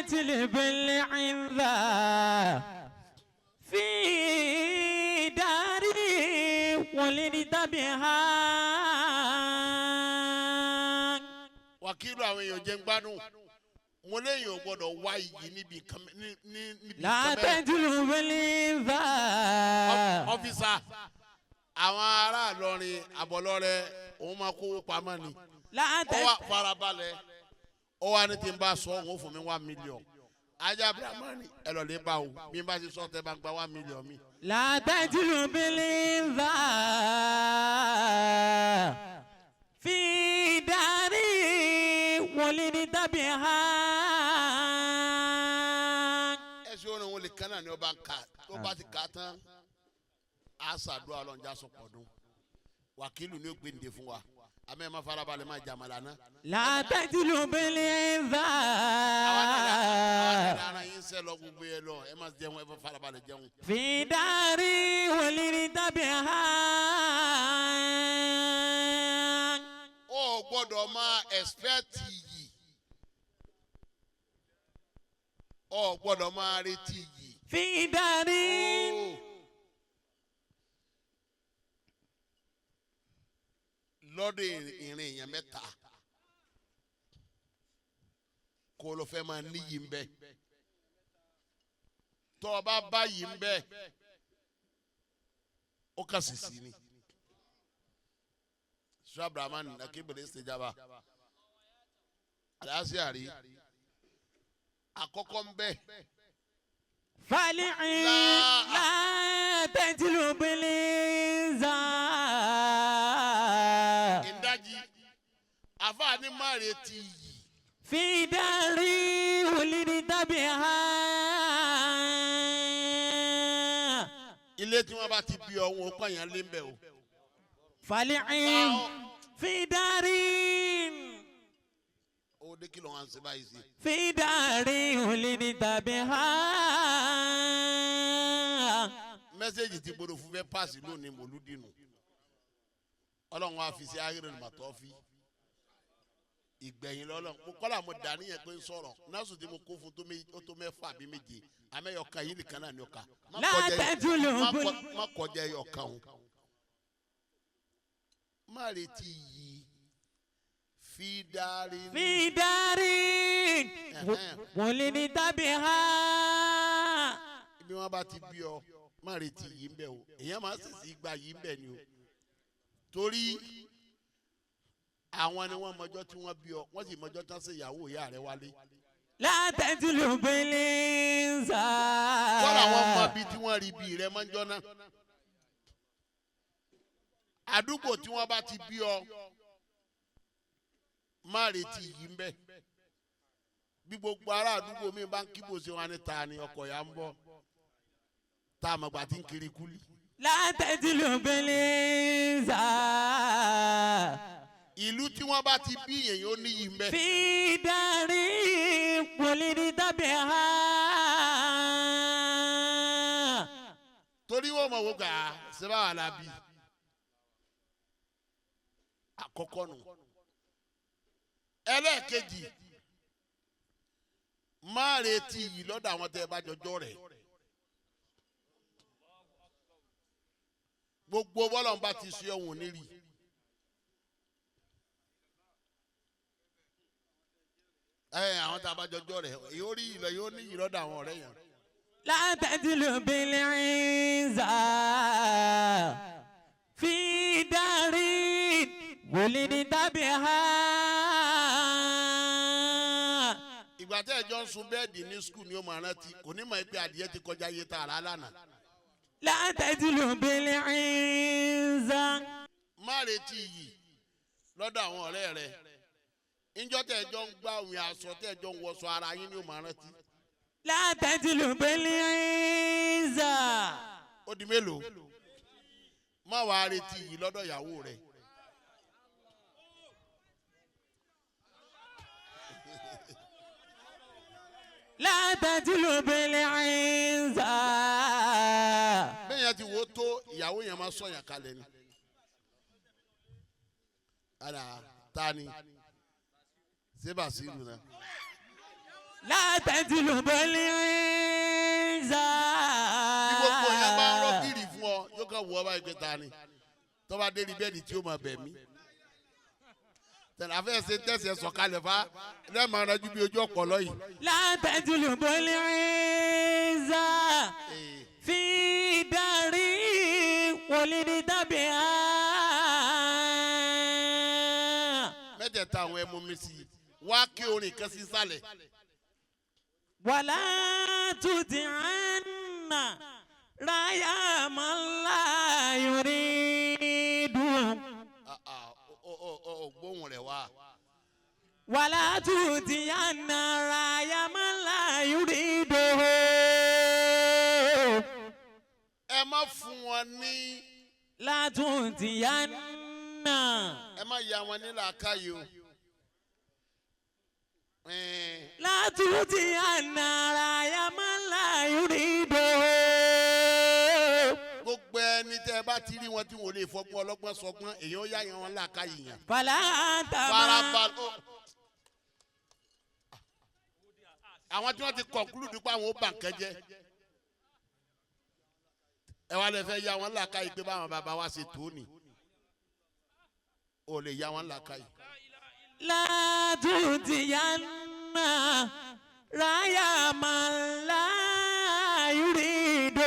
تتلب العذا في داري ولدت بها. Wàkìlù àwọn èèyàn jẹ́ ń gbádùn mo léèyàn ò gbọ́dọ̀ wá iyì níbi kan níbi لا kan mẹ́rin. تتلب العذا. Officer, àwọn ará Ìlọrin àbọ̀lọ́rẹ́ òun máa kówó pamọ́ ni. لا Ó wà تتلب. farabalẹ̀, ó wà ní tí n bá sọ òun ó fún mi 1 million. Ajá Abdulrahman, ẹ lọ lè bá o bí n bá ti sọ tẹ bá gba 1 million mi. لا تجلب الإنذار في داري ولدت بها. Ẹ ṣe orin òun lè kán náà ni ọba ń kà tó bá ti kà á tán, á ṣàdúrà ọlọ́njà sọ̀pọ̀ dún. Wàkìlù ni ó gbé ǹdè fún wa, àmọ́ ẹ má farabalẹ̀ má jàmàlà náà. لا تجلب Àwa náà الإنذار ara yín sẹ́ lọ gbogbo yẹn lọ, ẹ má jẹun, ẹ má farabalẹ̀ jẹun. في داري ولدت بها. Ó gbọ́dọ̀ máa expect yìí, ó gbọ́dọ̀ máa retí yìí. في داري. Lọ́dọ̀ ìrìn èèyàn mẹ́ta kó ló fẹ́ máa níyì ń bẹ, tọ́ ọ bá bá yìí ń bẹ, ó kà sí sí ni sọ. Abrahamu akébèrè ṣèjàba aláṣẹ àkọ́kọ́ ń bẹ. فالعين لا تجلب الإنذار. Ìdájí àfààní má retí yìí. في داري ولدت بها. Ilé tí wọ́n bá ti bí ọ, wọn ò kàn yàn lé ń bẹ o. فالعين في داري. Ó dé kí ló wá ń ṣe báyìí sí. في داري ولدت بها. Message tí gbọdọ̀ fún fẹ́ pass lónìí mòlúdìnù, ọlọ́run wa fi sí ayélujára màtọ́ fi ìgbẹ̀yìn lọ́lọ́run. Mo kọ́lá mo dà níyẹn pé ń sọ̀rọ̀ násù tí mo kó fún tó ó tó mẹ́fà àbí méje, àmẹ́yọ̀kan yìí nìkan náà ni ọ̀ka. Má لا kọjá تجلب. má kọjá ẹyọkan o, má retí yìí fi dárí. في داري ولدت بها. Ibi wọn bá ti bí ọ, má retí yìí ń bẹ o. Èèyàn máa ń sèṣì gba yìí ń bẹ ni o, torí àwọn ni wọ́n mọjọ́ tí wọ́n bí ọ, wọ́n sì mọjọ́ tán sí ìyàwó ìyá rẹ wálé. لا تجلب الإنسان. Kọ́lá wọn mọ ibi tí wọ́n rí ibi rẹ mọ́jọ́ náà. Àdúgbò tí wọ́n bá ti bí ọ, má retí yìí ń bẹ. Bí gbogbo ará àdúgbò mi bá ń kíbo sí wọn ní ta ni ọkọ̀ yà ń bọ̀ tá a mọ̀gbà tí ń kiri kúlí. لا تجلب الإنسان. Ìlú tí wọ́n bá ti bí èèyàn, ó níyì ń bẹ. في دار ولدت بها. Torí wọ́n mọ̀ wọ́n gbà á sẹ́bà wà lábí àkọ́kọ́ nù. Ẹlẹ́ẹ̀kejì, má retí yìí lọ́dọ̀ àwọn tẹ́ ẹ bá jọjọ́ rẹ̀. Gbogbo bọ́lọ̀ ń bá ti ṣe ọ̀hún onírì. Ẹ àwọn tá a bá jọjọ́ rẹ̀ yóò rí ìlọ, yóò ní yìí lọ́dọ̀ àwọn ọ̀rẹ́ yẹn. لا تجلب العزة في دار ولدت بها. Ìgbà tẹ́ ẹ jọ ń sun bẹ́ẹ̀dì ní school ni ó máa rántí, kò ní mọ̀ pé adìyẹ ti kọjá iye tá a rà á lánàá. لا تجلب العزة. Má retí iyì lọ́dọ̀ àwọn ọ̀rẹ́ rẹ. Níjọ́ tẹ́ ẹ jọ ń gbá òun aṣọ, tẹ́ ẹ jọ ń wọṣọ ara yín ni ó máa rántí. لا تجلب العزة. Ó di mélòó? Má wàá retí iyì lọ́dọ̀ ìyàwó rẹ. لا تجلب العزة. Bẹ́ẹ̀ yẹn ti wo tó ìyàwó yẹn máa sọ̀yàn kalẹ̀ ni. Ara ta ni sébà sí ìlú náà. لا تجلب العزة. Bí gbogbo yẹn bá ń rọ́gìrì fún ọ, yóò kàn wọ ọba ìgbé ta ni tọ́ba dé ní bẹ́ẹ̀ni tí ó máa bẹ̀ mí. Tẹ̀lé afẹ́ ṣe tẹ̀sí ẹ̀ sọ̀kalẹ̀ fa lẹ́ẹ̀ma rẹ́jú bí ojú ọ̀pọ̀lọ́ yìí. لا تجلب العزة Ee, في داري ولدت بها. Mẹ́tẹ̀ẹ̀ta àwọn ẹmu mi sí i wá kí orin kan sí sálẹ̀. ولا تطعن رايا من لا يريد. Ah, ah, ó ó ó ó gbóhùn rẹ̀ wá. ولا تطعن رايا من لا يريد. Ẹ má fún wọn ní لا تطعن. Ẹ má ya wọn ní làákàyè o. Ẹn, لا تطعن رايا من لا يريد. Gbogbo ẹni tẹ ẹ bá ti rí wọn tí wọn ò lè fọgbọ́n ọlọ́gbọ́n sọgbọ́n, èèyàn yá yẹn wọn làákàyè yẹn. فلا تما Farabal ó. Àwọn tí wọ́n ti conclude pé àwọn ó bà nǹkan jẹ́, ẹ wá lè fẹ́ ya wọn làákàyè pé báwọn bàbá wa ṣe tó ni o lè ya wọn làákàyè. لا تؤتين رايا من لا يريد.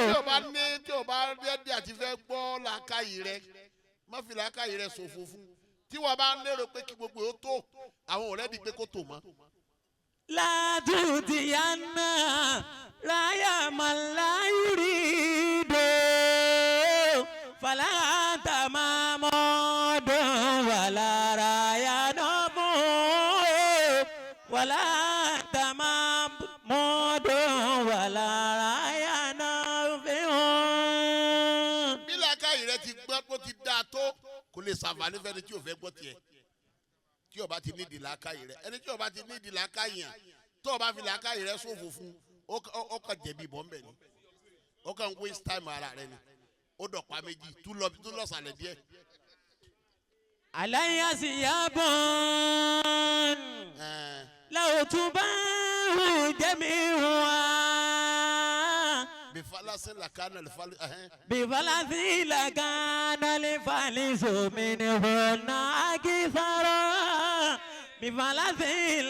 Tí o bá ní tí o bá ready àti fẹ́ gbọ́ làákàyè rẹ, má fi làákàyè rẹ ṣòfò fún tí wọ́n bá ń lérò pé kí gbogbo yóò tó àwọn ọ̀rẹ́ di pé kó tó mọ́. لا تؤتين رايا من لا يريد فلا تمامود ولا رايا نمو ولا تمامود ولا رايا نافع. Bí làákàyè rẹ ti gbọ́ tó ti dáa tó, kò lè ṣàǹfààní fẹ́ni tí o fẹ́ gbọ́ tiẹ̀ tí o bá ti nídìí làákàyè rẹ. Ẹni tí o bá ti nídìí làákàyè yẹn, tó o bá fi làákàyè rẹ ṣòfò fún, ó kàn jẹ̀bi ìbọn bẹ̀ ni, ó kàn waste time ara rẹ ni. Ó dọ̀pá méjì tú lọ tú lọ sàlẹ̀ díẹ̀. علي ثياب Ẹ̀ẹ́n, لو تباع جميعها bifalasi lakana lifali ẹ̀hẹ́n. بفلس لكان الفلس منهن أكثر. بفلس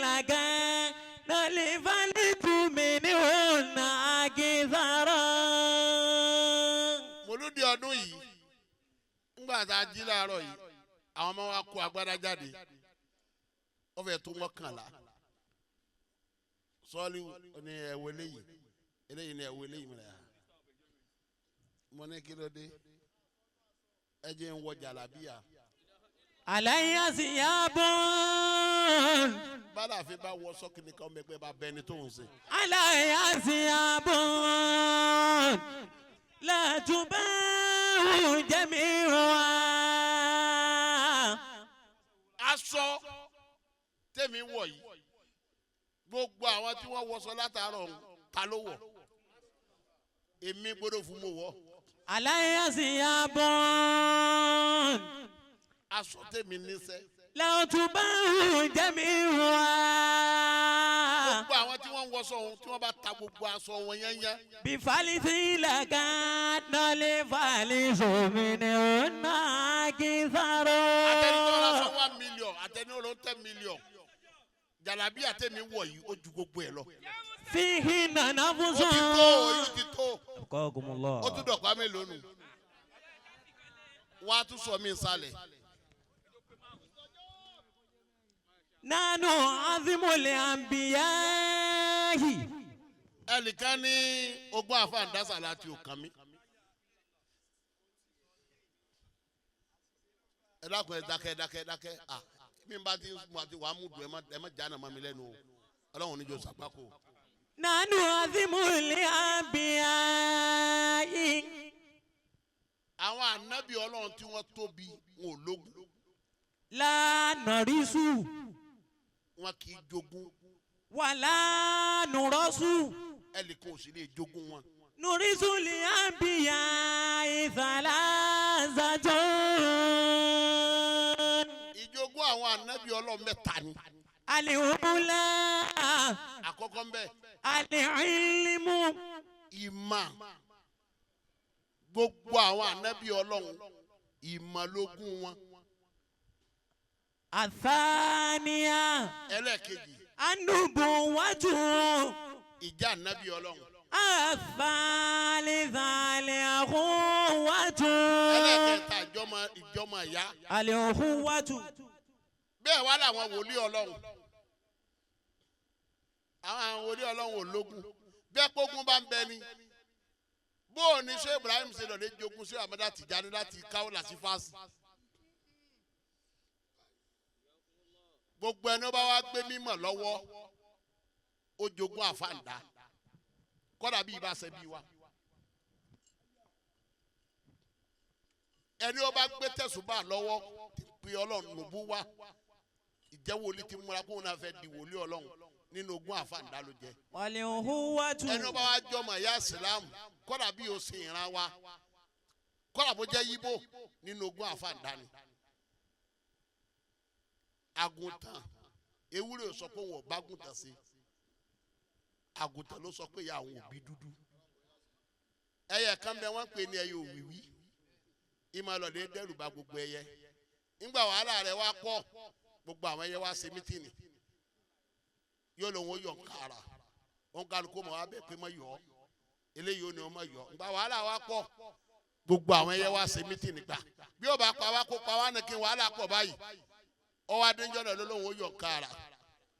لكان الفلس منهن أكثر. Mòlúdi ọdún yìí, ńgbà tá a jí láàárọ̀ yìí, àwọn ọmọ wa kó agbádá jáde, wọ́n fẹ́ tó 11. Sọ́ọ́lì ní ẹ̀wọ̀ eléyìí, eléyìí ní ẹ̀wọ̀ eléyìí mìíràn. Mo ní kí ló dé, ẹ jẹ́ ń wọ jàlábíà. علي ثياب Bálàfin bá wọ sọ́kì nìkan, ọmọ ẹgbẹ́ bá bẹni tó ń ṣe. علي ثياب لا تباع جميعها. Aṣọ tèmi wọ̀ yìí, gbogbo àwọn tí wọ́n wọṣọ látàárọ̀ ọ̀hún, ta ló wọ̀? Èmi gbọ́dọ̀ fún mo wọ̀. علي ثياب Aṣọ tèmi níṣẹ́. لو تباع جميعها Gbogbo àwọn tí wọ́n ń wọṣọ ọ̀hún, tí wọ́n bá ta gbogbo aṣọ wọn yányán, بفلس لكان الفلس منهن أكثر. Àtẹni tó ra sọ 1 million, àtẹni tó ra 10 million, jàlábí àtẹ̀mí wọ̀ yìí, ó ju gbogbo ẹ̀ lọ. فيهن نفس. Ó ti tó, oyún ti tó. أبقاكم الله. Ó tún dọ̀pá mélòó nù, wọ́n á tún sọ mí sálẹ̀. نحن عظم الأنبياء. Ẹnìkan ní ogún àfàǹdásà láti òkàn mi. Ẹ dákun, ẹ dákẹ́, dákẹ́, dákẹ́. À mi bá ti mo àti wàá mú dùn, ẹ má jáná mọ́ mi lẹ́nu o. Ọlọ́run níjọ sàgbákò. نحن عظم الأنبياء. Àwọn ànábì Ọlọ́run tí wọ́n tóbi, wọn ò lógún. لا نرث. Wọn kì í jogún. ولا نرث. Ẹnìkan ò sì lè jogún wọn. نرث الأنبياء ثلاثة. Ìjogún àwọn ànábì Ọlọ́run mẹ́ta ni. الأولى Àkọ́kọ́ ń bẹ العلم. Ìmọ̀. Gbogbo àwọn ànábì Ọlọ́run, ìmọ̀ lógún wọn. الثانية Ẹlẹ́ẹ̀kejì, النبوة. ìjà ànábì Ọlọ́run. الثالثة الأخوة. Ẹlẹ́ẹ̀kẹta, ìjọmọ ìyá. الأخوة. Bẹ́ẹ̀ wá làwọn wòlíì Ọlọ́run. Àwọn wòlíì Ọlọ́run ò lógún. Bẹ́ẹ̀ pógún bá ń bẹ ni, bóò ní ṣé Ibrahim ṣe lọ́ọ́ lè jogún sí Amada Tijani láti Káwọ́là sí Fásì? Gbogbo ẹni ó bá wá gbé mímọ̀ lọ́wọ́, ó jogún àfàǹdá, kọ́dà bí ibà ṣe bí wa. Ẹni ó bá gbé tẹ̀sùbà lọ́wọ́ ti pe Ọlọ́run lòbú wá ìjẹ́ wòlíì, ti múra kóun náà fẹ́ di wòlíì Ọlọ́run, nínú ogún àfàǹdá ló jẹ. والأخوة. Ẹni ó bá wá jọmọ ìyá ìsìlámù, kọ́dà bí o sì ìran wa, kọ́dà bó jẹ́ yíbò, nínú ogún àfàǹdá ni. Àgùntàn, ewúrẹ́ ò sọ pé òun ò bá gùntàn sí. Àgùntàn ló sọ pé ìyá àwọn òbí dúdú. Ẹyẹ kan bẹ, wọ́n pè ní ẹyẹ òwìwí. Ìmọ̀lọ́lẹ̀ dẹ́rù bà gbogbo ẹyẹ. Nígbà wàhálà rẹ̀ wá pọ̀, gbogbo àwọn ẹyẹ wá ṣe mítìnì. Yóò lòun ó yọ nkàrà, òun kálukú mọ̀ wá bẹ̀ pé mọ̀ yọ ọ́, eléyìí ó ní ọmọ yọ. Nígbà wàhálà wá pọ̀, gbogbo àwọn ẹyẹ wá ṣe mítìnì gbà bí ó bá pa wá, kó pa wá ní kí wàhálà pọ̀ báyìí. Ọwọ́ adéńjọ́ náà ló lóun ó yọ nkàrà.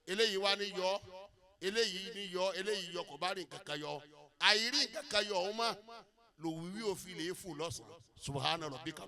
Eléyìí wá ní yọ, eléyìí ní yọ, eléyìí yọ, kò bá rí nǹkan kan yọ. Àìrí nǹkan kan yọ òun mọ́ lòwúwí òfin lè fò lọ́sàn-án. Subhana rabbika.